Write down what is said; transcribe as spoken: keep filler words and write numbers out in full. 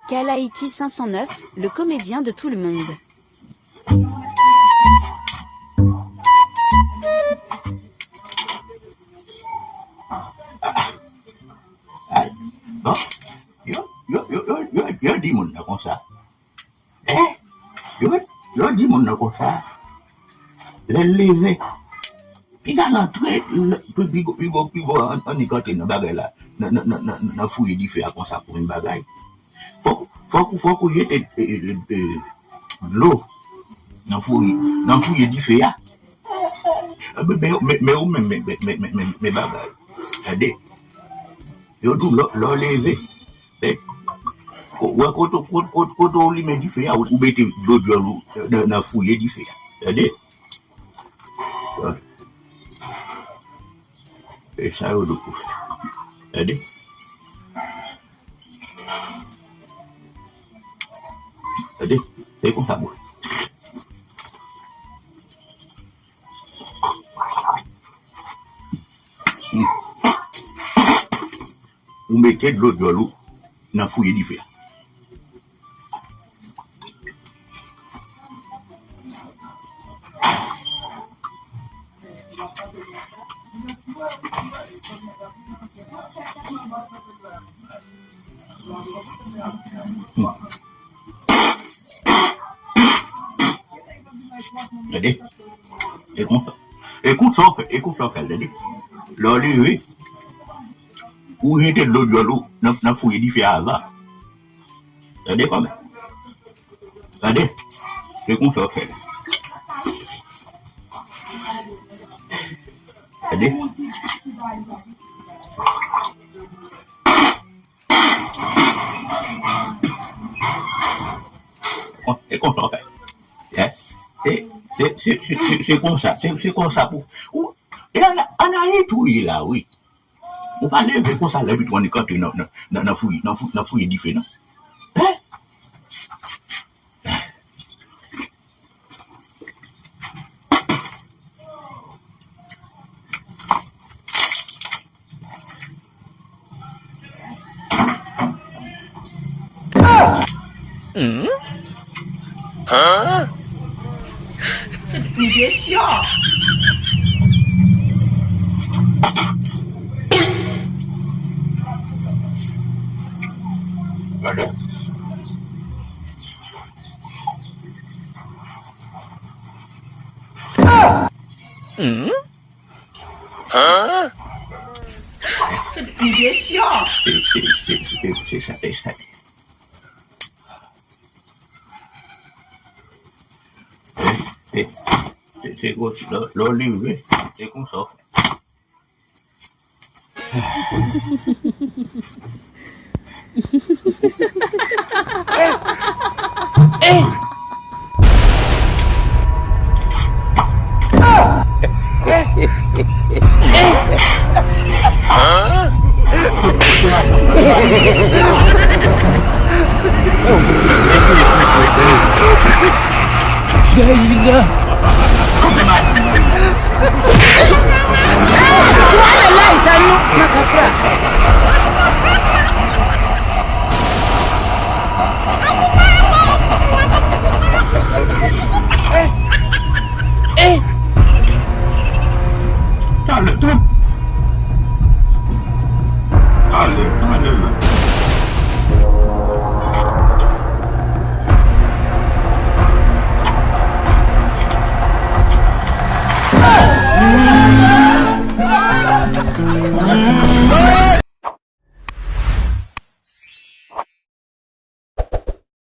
Kalaiti cinq cent neuf, le comédien de tout le monde. Bon, yo, yo, yo, yo, yo, yo di moun nan konsa. Eh, yo, yo di moun nan konsa. Lè l leve, piga l antre, l- pi, pi, gwo- pi, gwo- pi gwo an- annik antre nan bagay la, nan, nan, nan, nan, nan fouye dife a konsa pou yon bagay. Fòk, fòk, fòk ou jete e, e, e, e, dlo nan fouye, nan fouye dife a. Men, men, men, men ou menm, men, men, men, men, men, men bagay. Tande? Yo di w lè, lè w leve, men, ko- wè kote, kote, kote, kote w limen dife a, ou, ou mete dlo dyòl ou nan, nan fouye dife a. Tande? E sa yo dwe pou fè. Tande? Tande? Se konsa pou fè. Hmm. Ou mete dlo dyòl ou nan fouye dife a. Tande? E konsa. E konsa w fè, e konsa w fè l, tande? Lè w leve, ou jete dlo dyòl ou nan, nan fouye dife a avan. Tande kòmè? Tande? Se konsa w fè l. Tande? E konsa w fè. Eh? Se, se, se, se, se konsa, se, se konsa pou, ou, e ann, ann ale tou ye la, wi. Ou pa leve konsa lè pito annik antre nan, nan, nan, nan fouye, nan fouye, nan fouye dife, non. Eh? Se, se, se, se, lè, lè w leve, se konsa w fè.